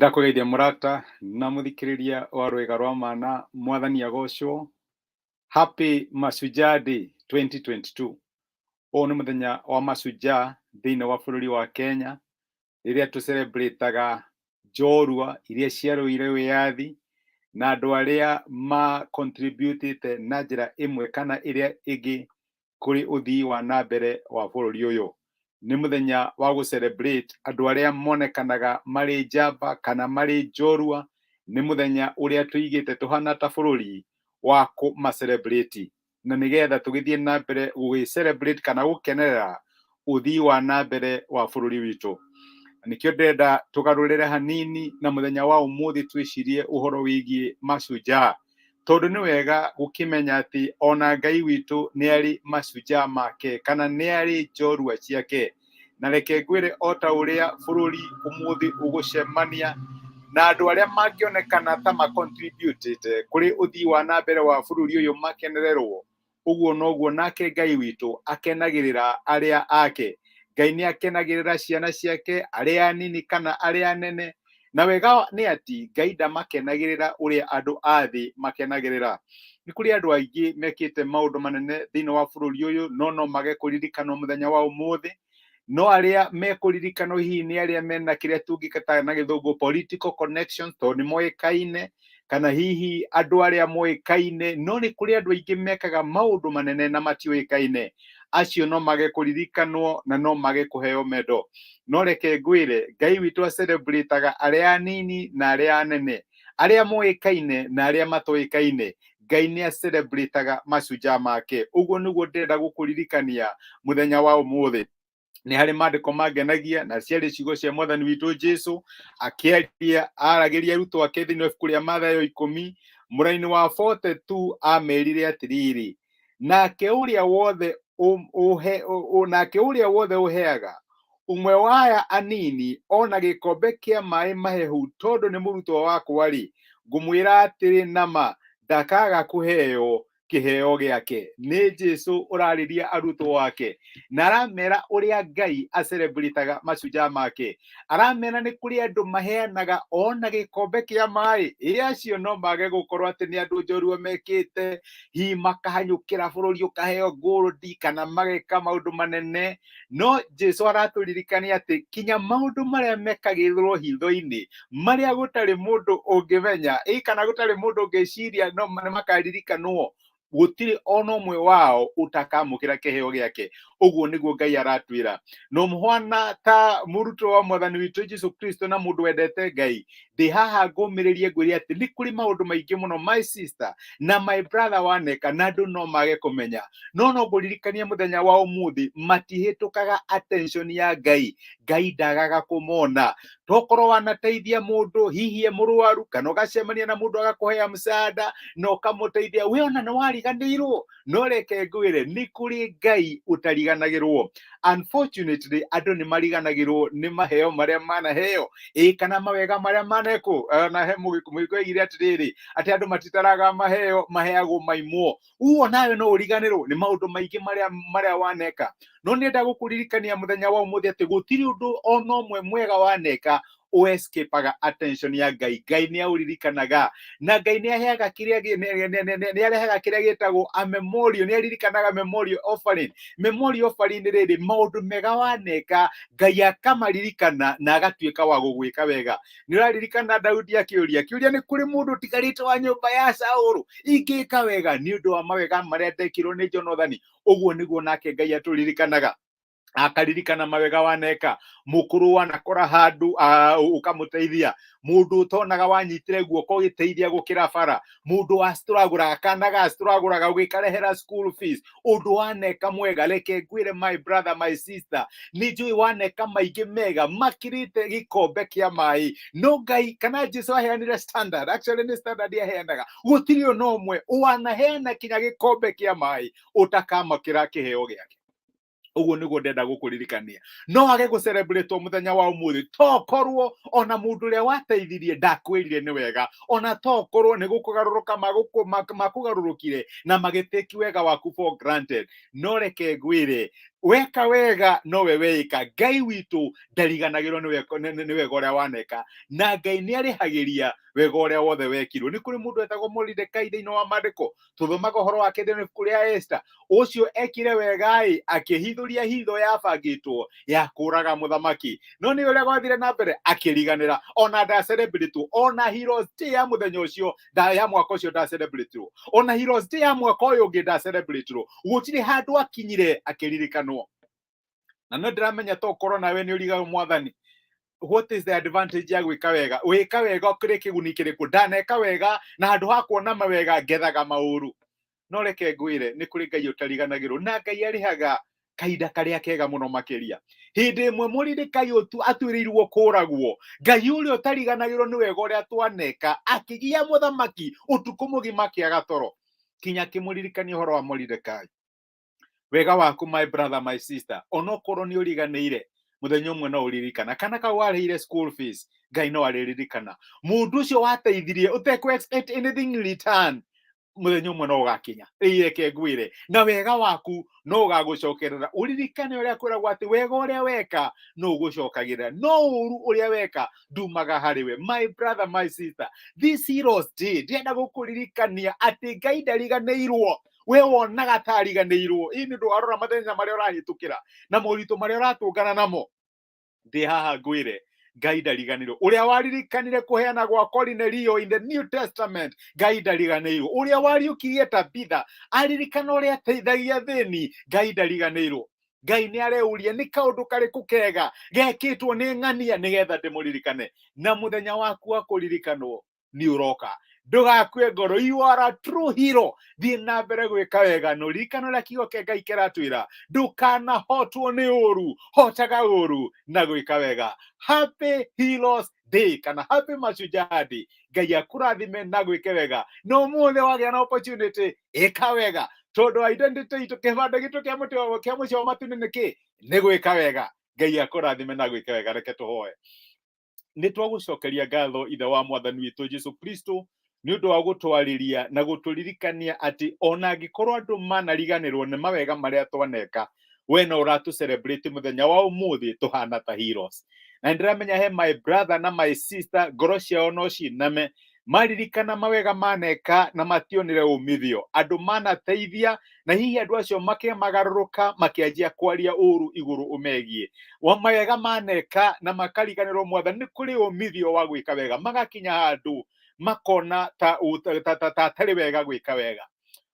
Nĩndakũgeithia mũrata na mũthikĩrĩria wa rwĩga rwa mana, mwathani agocwo. Happy Mashujaa Day 2022. Ũyũ nĩ mũthenya wa mashujaa thĩinĩ wa bũrũri wa Kenya, rĩrĩa tũcelebrataga njorua iria ciarũire wĩyathi na andũ arĩa ma contributĩte na njĩra ĩmwe kana ĩrĩa ĩngĩ kũrĩ ũthii wa na mbere wa bũrũri ũyũ. Nĩ mũthenya wa gũ celebrate andũ arĩa monekanaga marĩ njamba kana marĩ njorua. Nĩ mũthenya ũrĩa tũigĩte tũhana ta bũrũri wa kũma celebrate na nĩgetha tũgĩthiĩ na mbere gũgĩ celebrate kana gũkenerera ũthii wa na mbere wa bũrũri witũ. Nĩkĩo ndĩrenda tũgarũrĩre hanini na mũthenya wa ũmũthĩ twĩcirie ũhoro wĩgiĩ mashujaa, tondũ nĩ wega gũkĩmenya atĩ ona Ngai witũ nĩ arĩ mashujaa make kana nĩ arĩ njorua ciake. Na reke ngwĩre, o ta ũrĩa bũrũri ũmũthĩ ũgũcemania na andũ arĩa mangĩonekana ta ma contributĩte kũrĩ ũthii wa na mbere wa bũrũri ũyũ makenererwo, ũguo noguo nake Ngai witũ akenagĩrĩra arĩa ake. Ngai nĩ akenagĩrĩra ciana ciake, arĩa anini kana arĩa anene. Na wega nĩ atĩ Ngai ndamakenagĩrĩra ũrĩa andũ a thĩ makenagĩrĩra. Nĩ kũrĩ andũ aingĩ mekĩte maũndũ manene thĩinĩ wa bũrũri ũyũ, no no mage kũririkanwo mũthenya wa ũmũthĩ. No arĩa mekũririkanwo hihi nĩ arĩa mena kĩrĩa tũngĩkĩta na gĩthũngũ political connections, tondũ nĩ moĩkaine, kana hihi andũ arĩa moĩkaine. No nĩ kũrĩ andũ aingĩ mekaga maũndũ manene na matiũĩkaine. Acio no mage kũririkanwo na no mage kũheo mendo. No reke ngwĩre, Ngai witũ acelebrataga arĩa anini na arĩa anene, arĩa moĩkaine na arĩa matoĩkaine. Ngai nĩ acelebrataga mashujaa make. Ũguo nĩguo ndĩrenda gũkũririkania mũthenya wa ũmũthĩ. Nĩ harĩ maandĩko mangenagia na ciarĩ ciugo cia mwathani witũ Jesu akĩaria, aragĩria arutwo ake thĩinĩ wa ibuku rĩa Mathayo 10 mũraini wa 42. Amerire atĩrĩrĩ, nake ũrĩa wothe ũhe nake ũrĩa wothe ũheaga ũmwe wa aya anini ona gĩkombe kĩa maĩ mahehu tondũ nĩ mũrutwo wakwa-rĩ, ngũmwĩra atĩrĩ nama, ndakaga kũheo kĩheo gĩake. Nĩ Jesu ũrarĩria arutwo ake na aramera ũrĩa Ngai acelebrataga mashujaa make. Aramera nĩ kũrĩ andũ maheanaga ona gĩkombe kĩa maĩ. Ĩ acio no mage gũkorwo atĩ nĩ andũ njorua mekĩte, hihi makahanyũkĩra bũrũri ũkaheo gold kana mageka maũndũ manene, no Jesu aratũririkania atĩ kinya maũndũ marĩa mekagĩrwo hitho-inĩ, marĩa gũtarĩ mũndũ ũngĩmenya, ĩ kana gũtarĩ mũndũ ũngĩciria no nĩ makaririkanwo, gũtirĩ ona ũmwe wao ũtakamũkĩra kĩheo gĩake. Ũguo nĩguo Ngai aratwĩra. No mũhwana ta mũrutwo wa mwathani witũ Jesu Kristo na mũndũ wendete Ngai, ndĩ haha ngũmĩrĩrie ngwĩre atĩ nĩ kũrĩ maũndũ maingĩ mũno, my sister na my brother, waneka na andũ no mage kũmenya. No no ngũririkania mũthenya wa ũmũthĩ, matihĩtũkaga attention ya Ngai. Ngai ndagaga kũmona. Tokorwo wanateithia mũndũ hihi e mũrwaru, kana ũgacemania na mũndũ agakũhea msaada na ũkamũteithia, we ona nĩ wariganĩirwo. No reke ngwĩre, nĩ kũrĩ Ngai ũtariganagĩrwo. Unfortunately, andũ nĩ mariganagĩrwo nĩ maheo marĩa manaheo, ĩ kana mawega marĩa manekwo. Na he mũgĩkũyũ oigire atĩrĩrĩ, atĩ andũ matitaraga maheo, maheagwo maimwo. Uo nawe no ũriganĩrwo nĩ maũndũ maingĩ marĩa waneka. No nĩenda gũkũririkania mũthenya wa ũmũthĩ atĩ gũtirĩ ũndũ ona ũmwe mwega waneka ũescapaga attention ya Ngai. Ngai nĩ aũririkanaga, na Ngai nĩ aheaga kĩrĩa nĩ arehaga kĩrĩa gĩtagwo a memorial, nĩ aririkanaga memorial offering. Memorial offering nĩ rĩrĩ, maũndũ mega waneka Ngai akamaririkana na agatuĩka wa gũgwĩka wega. Nĩ ũraririkana Daudi akĩũria kĩũria, nĩ kũrĩ mũndũ ũtigarĩte wa nyũmba ya Saũlũ ingĩka wega nĩ ũndũ wa mawega marĩa ndekirwo nĩ Jonathani? Ũguo nĩguo nake Ngai atũririkanaga, akaririkana mawega waneka. Mũkũrũ wanakora handũ ũkamũteithia, mũndũ ũtonaga wanyitire guoko ũgĩteithia gũkĩra bara, mũndũ wastragũraga kana gastragũraga ũgĩkarehera school fees, ũndũ waneka mwega. Reke ngwĩre, my brother, my sister, nĩ njũĩ waneka maingĩ mega makĩrĩte gĩkombe kĩa maĩ. No Ngai kana Jesu aheanire standard, actually nĩ standard aheanaga, gũtirĩ ona ũmwe wanaheana kinya gĩkombe kĩa maĩ ũtakamakĩra kĩheo gĩake. Ũguo nĩguo ndenda gũkũririkania. No age gũcelebrate mũthenya wa ũmũthĩ, tokorwo ona mũndũ ũrĩa wateithirie ndakwĩrire nĩ wega, ona tokorwo nĩ gũkũgarũrũka makũgarũrũkire na magĩtĩki wega waku for granted. No reke ngwĩre, Weka wega nowe weika. Ngai witũ ndariganagĩrwo nĩ wega ũrĩa waneka, na Ngai nĩ arĩhagĩria wega ũrĩa wothe wekirwo. Nĩ kũrĩ mũndũ wetagwo Moridekai thĩinĩ wa maandĩko, tũthomaga ũhoro wake thĩinĩ wa ibuku rĩa Esther. Ũcio ekire wega-ĩ, akĩhithũria hitho yabangĩtwo ya kũraga mũthamaki, no nĩ ũrĩa gwathire na mbere akĩriganĩra, ona ndacerebritwo, ona Heroes Day ya mũthenya ũcio ya mwaka ũcio ndacerebritwo, ona Heroes Day ya mwaka ũyũ ũngĩ ndacerebritwo. Gũtirĩ handũ akinyire akĩririkanwo. Na no ndĩramenya to ũkorwo nawe nĩ ũrigaga, Mwathani, what is the advantage ya gwĩka wega? Gwĩka wega kũrĩ kĩguni kĩrĩkũ? Ndaneka wega na handũ ha kuona mawega ngethaga maũru. No reke ngwĩre, nĩ kũrĩ Ngai ũtariganagĩrwo, na Ngai arĩhaga kahinda karĩa kega mũno makĩria. Hĩndĩ ĩmwe Moridekai atuĩrĩirwo kũragwo, Ngai ũrĩa ũtariganagĩrwo nĩ wega ũrĩa twaneka akĩgia mũthamaki ũtukũ mũgima akĩaga toro kinya akĩmũririkania ũhoro wa Moridekai. Wega waku, my brother, my sister, onokorwo nĩ ũriganĩire, mũthenya ũmwe no ũririkana. Kana kau warĩhire school fees, Ngai no arĩririkana. Mũndũ ũcio wateithirie ũtekũ expect anything in return, mũthenya ũmwe no ũgakinya. Reke ngwĩre, na wega waku no ũgagũcokerera. Ũririkane ũrĩa kwĩragwo atĩ wega ũrĩa weka no ũgũcokagĩrĩra, no ũru ũrĩa weka ndumaga harĩ we. My brother, my sister, this Heroes Day ndĩrenda gũkũririkania atĩ Ngai ndariganĩirwo. We wonaga ta ariganĩirwo, ĩ nĩ ũndũ warora mathenya marĩa ũrahĩtũkĩra na moritũ marĩa ũratũngana namo. Ndĩ haha ngwĩre, Ngai ndariganĩirwo. Ũrĩa waririkanire kũheana gwa Korinelio in the New Testament, Ngai ndariganĩirwo. Ũrĩa wariũkirie Tabitha, aririkana ũrĩa ateithagia thĩni, Ngai ndariganĩirwo. Ngai nĩ areuria nĩ kaũndũ karĩkũ kega gekĩtwo nĩ ng'ania nĩgetha ndĩmũririkane. Na mũthenya waku wa kũririkanwo nĩ ũroka, ndũgakue ngoro. You are a true hero. Thiĩ na mbere gwĩka wega na ũririkane ũrĩa kiugo kĩa Ngai kĩratwĩra, ndũkanahotwo nĩ ũru, hotaga ũru na gwĩka wega. Happy Heroes Day kana happy Mashujaa Day. Ngai akũrathime na gwĩke wega. Na ũmũthĩ wagĩa na opportunity, ĩka wega, tondũ identity itũ, kĩbandĩ gitũ kĩa mũtĩ kĩa mũciĩ wa matu-inĩ nĩ kĩ? Nĩ gwĩka wega. Ngai akũrathime na gwĩka wega. Reke tũhoe. Nĩ twagũcokeria ngatho, Ithe wa Mwathani witũ Jesu Kristo, nĩ ũndũ wa gũtwarĩria na gũtũririkania atĩ ona angĩkorwo andũ manariganĩrwo nĩ mawega marĩa twaneka, we no ũratũ celebrate mũthenya wa ũmũthĩ tũhana ta heroes. Na nĩndĩramenya he my brother na my sister ngoro ciao no ciname maririkana mawega maneka na mationire umithio, andũ manateithia, na hihi andũ acio makĩmagarũrũka makĩanjia kwaria ũru igũrũ ũmegiĩ wa mawega maneka na makariganĩrwo. Mwathani, nĩ kũrĩ umithio wa gwĩka wega, magakinya handũ makona ta atarĩ wega gwĩka wega.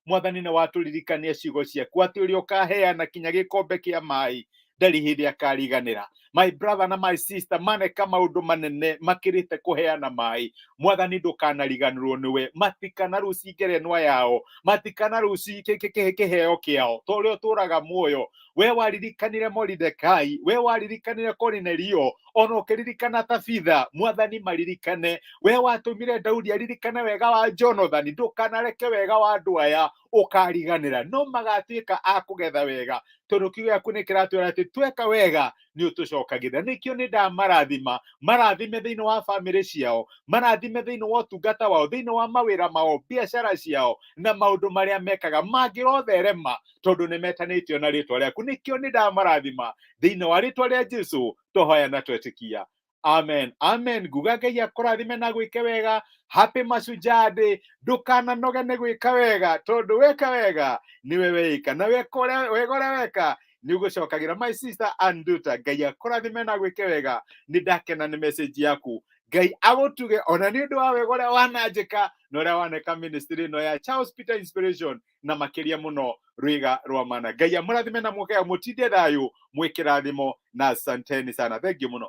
Mwathani, nĩ watũririkania ciugo ciaku atĩ ũrĩa ũkaheana kinya gĩkombe kĩa maĩ ndarĩ hĩndĩ akariganĩra. My brother na my sister maneka maũndũ manene makĩrĩte kũheana maĩ. Mwathani, ndũkanariganĩrwo nĩwe. Matikanaruci ngerenwa yao, matikanaruci kĩheo kĩao, to ũrĩa ũtũraga muoyo. We waririkanire Moridekai, we waririkanire Korinelio, ona ũkĩririkana Tabitha, Mwathani, maririkane. We watũmire Daudi aririkane wega wa Jonathani, ndũkanareke wega wa andũ aya ũkariganĩra. No magatuĩka a kũgetha wega, tondũ kiugo gĩaku nĩ kĩratwĩra atĩ tweka wega nĩ ũtũcokagĩra. Nĩkĩo nĩ ndamarathima, marathime thĩinĩ wa bamĩrĩ ciao, marathime thĩinĩ wa ũtungata wao, thĩinĩ wa mawĩra mao, biacara ciao na maũndũ marĩa mekaga mangĩrotherema, tondũ nĩ metanĩtio na rĩtwa rĩaku. Nĩkĩo nĩ ndamarathima thĩinĩ wa rĩtwa rĩa Jesu twahoya na twetĩkia, amen, amen. Nguga Ngai akũrathime na gwĩke wega. Happy Mashujaa Day. Ndũkananoge nĩ gwĩka wega, tondũ weka wega nĩwe weika, na weka wega ũrĩa weka nĩ ũgũcokagĩra. My sister Anduta, Ngai akũrathime na gwĩke wega. Nĩ ndakena nĩ message yaku. Ngai agũtuge ona nĩ ũndũ wa wega ũrĩa wananjĩka na ũrĩa waneka ministry ĩno ya Charles Peter Inspiration, na makĩria mũno Rwĩga rwa Mana. Ngai amũrathime na mũke mũtinde thayũ, mwĩ kĩrathimo, na asanteni sana. Thank you mũno.